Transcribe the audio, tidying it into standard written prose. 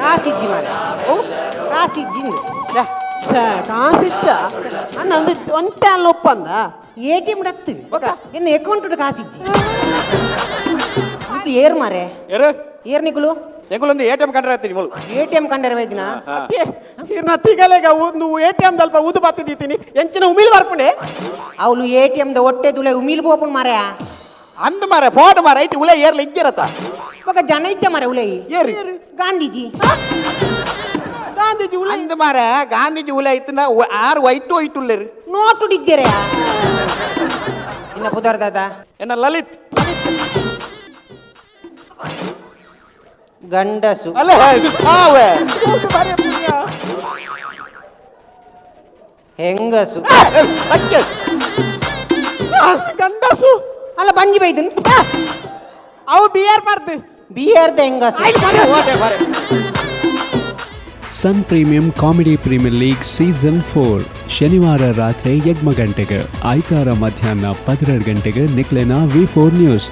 ಕಾಸಿಜ್ಜಿ ಮಾರೆ. ಓ, ಕಾಸಿಜ್ಜಿ. ಕಾಸಿಚ್ಚ ಅಣ್ಣ, ಒಂದು ಒಂತೆ ಅಲ್ಲ ಒಪ್ಪಂದ. ಎ ಟಿ ಎಂ ಡತ್ತು ಇನ್ನು ಅಕೌಂಟ್ ಕಾಸಿಜ್ಜಿ. ಇದು ಏರ್ ಮಾರೆ? ಏರು? ಏರ್ ನಿಕುಲು? ಎಂಕುಲೊಂದು ಎಟಿಎಂ ಕಂಡ್ರೆ ಆಯ್ತೀನಿ ಮುಳು. ಎ ಟಿ ಎಂ ಕಂಡರೆ ವೈದಿನ. ಇರ್ನ ತಿಗಲೆಗ ಒಂದು ಎ.ಟಿ.ಎಂ ದಲ್ಪ ಊದು ಬತ್ತಿದ್ದೀನಿ, ಎಂಚಿನ ಉಮಿಲ್ ಬರ್ಪುಂಡೆ. ಅವಳು ಎ.ಟಿ.ಎಂ the ಹೊಟ್ಟೆ ತುಲೆ ಉಮಿಲ್ ಪೋಪುನ್ ಮಾರೆ. ಅಂದ್ ಮಾರೆ, ಫೋಟೋ ಮಾರ ಐತಿ ಉಲೆ ಏರ್ಲ ಇಜ್ಜಿರತ್ತ. ಬೊಕ ಜನ ಇಜ್ಜ ಮಾರೆ ಉಲೈ. ಏರಿ? ಗಾಂಧೀಜಿ. ಗಾಂಧೀಜಿ ಉಲೆ? ಅಂದ್ ಮಾರೆ, ಗಾಂಧೀಜಿ ಉಲೆ ಐತನ ಆರು ವೈಟು ವೈಟ್ ಉಲ್ಲೇರು. ನೋಟು ಡಿಜ್ಜೆರೆ. ಇನ್ನ ಪುದರ್ ದಾದ? ಎನ್ನ ಲಲಿತ್. ಗಂಡಸು. ಅಲ್ಲ, ಹಾವೆ. ಹೆಂಗಸು. ಅಕ್ಕೆ. ಗಂಡಸು. ಅಲ್ಲ, ಬಂಜಿ ಬೈದನ್. ಅವು ಬಿಯರ್ ಪರ್ದು. ಬಿಯರ್ದ ಹೆಂಗಸು. Sun premium comedy premier league season 4 ಶನಿವಾರ ರಾತ್ರಿ 8 ಗಂಟೆಗೆ, ಐತಾರ ಮಧ್ಯಾಹ್ನ 12 ಗಂಟೆಗೆ ನಿಕ್ಲೆನ ವಿ ಫೋರ್ ನ್ಯೂಸ್.